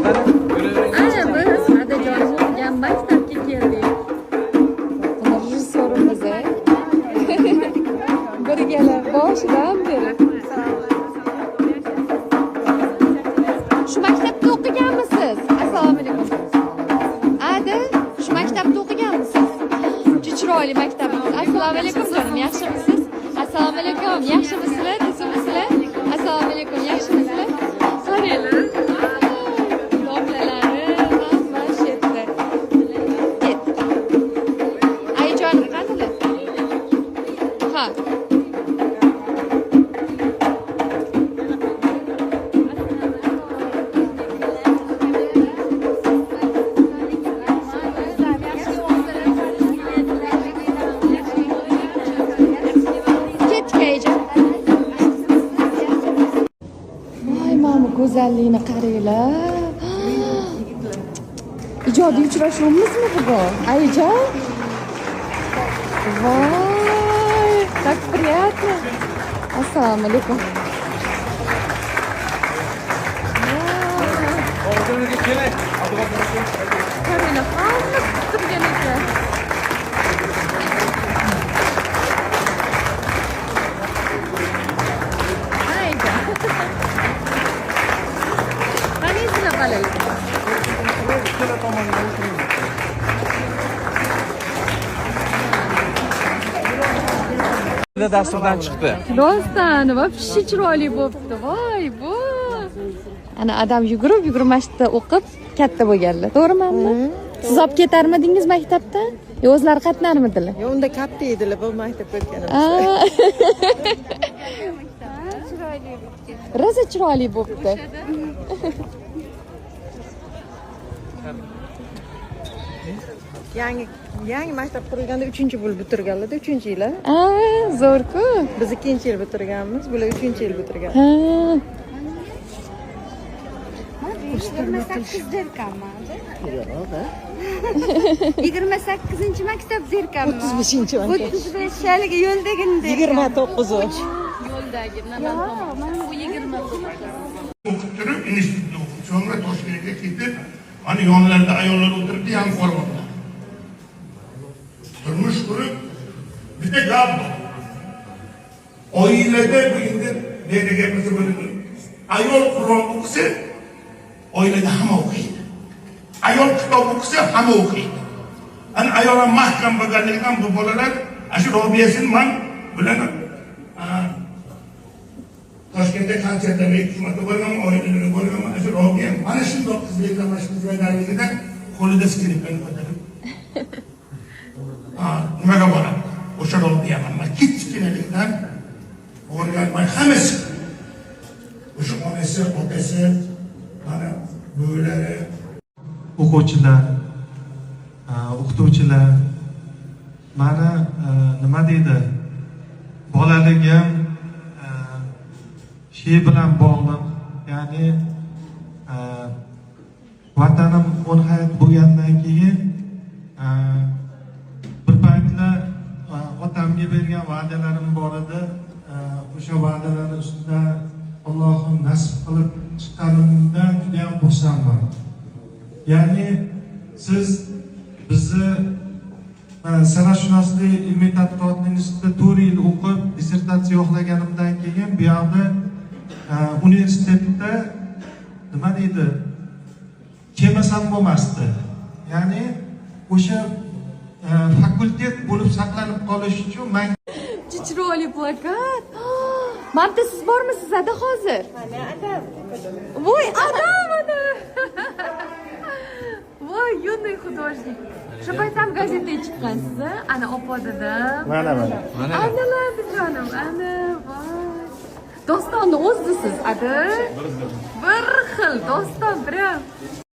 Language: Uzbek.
Ana biz adajonim o'qigan maktabga keldik. Rejissyorimiz birgalar boshidan beri. Shu maktabda o'qiganmisiz? Assalomu alaykum. Ada, shu maktabda o'qiganmisiz? Juda chiroyli maktab. Assalomu alaykum jonim, yaxshimisiz? Assalomu alaykum, yaxshimisizlar? Tuzukmisizlar? Assalomu alaykum, yaxshimisizlar? Qaranglar. Domlalari hamma shu yerda. Ketdik. Ayajonim qanilar? Ha. Ketdik ayajon. Voy, mana bu go'zallikni qaranglar. Ijodiy uchrashuvimizmi bugun? Ayajon? Voy, как приятно. Assalomu alaykum. Voy. Qaranglar, hamma kutib turgan ekan. Ayajon. Qanaysizlar bolalar? Dasturdan chiqdi. Rostdan, вообще chiroyli bo'pti. Voy, bu. Ana adam yugurib, yugurib mana shu yerda o'qib katta bo'lganlar. To'g'rimi? Siz olib ketarmidingiz maktabda? Yo o'zlari qatnarmidilar? Yo, unda katta edilar bu maktabga o'tganimizda. Rosa chiroyli bo'pti. Yangi yangi maktab qurilganda 3-yil bitirganlarda, 3-yili. Aa, zo'r-ku. Biz 2-yil bitirganmiz, bular 3-yil bitirgan. Ha. 28 derkanman. 28 maktab derkanman. 35 maktab. 35 haligi yo'ldagini derkan. 29. Yo'ldagi O'qib turib, institutda o'qib, so'ngra Toshkentga ketib, mana yonlarida ayollar o'tiribdi, Yangiqo'rg'onda. Turmush qurib, bitta gap bor. Oilada bu endi nega gapirsa bo'ladi. Ayol Qur'on o'qisa, oilada hamma o'qiydi. Ayol kitob o'qisa, hamma o'qiydi. Ana ayol ham mahkam bo'lganligidan bu bolalar, ana shu Robiyasini man bilan Toshkentda konsertlarga ikki marta borganman, oilalarga borganman. Ana shu Robiya mana shundoq qizlikda, mana shu qizlarligida qo'lida skripkani ko'tarib nimaga boradi? O'sha Robiyaman. Man kichkinalikdan borganman hammasi. O'sha onasi, otasi, mana buvilari. O'quvchilar, o'qituvchilar, mani nima deydi, bolaligim shu bilan bog'liq, ya'ni vatanim O'nhayot bo'lgandan keyin bir paytlar otamga bergan va'dalarim bor edi. O'sha va'dalar ustida Allohim nasib qilib chiqqanimdan juda ham xursandman. Ya'ni siz bizni san'atshunoslik ilmiy tadqiqot institutida 4 yil o'qib dissertatsiya yoqlaganimdan keyin bu yoqda universitetda nima deydi, kelmasam bo'lmasdi. Ya'ni o'sha fakultet bo'lib saqlanib qolish uchun man Chiroyli plakat. Mana bitta siz bormisiz ada hozir? Mana adam. Voy, adam ana. Voy, юный художник. Shu payt ham gazetaga chiqqansiz, a? Ana opa dadam. Mana mana. Analar jonim, ana voy. Dostonni o'zisiz, ada? Bir xil doston, prям.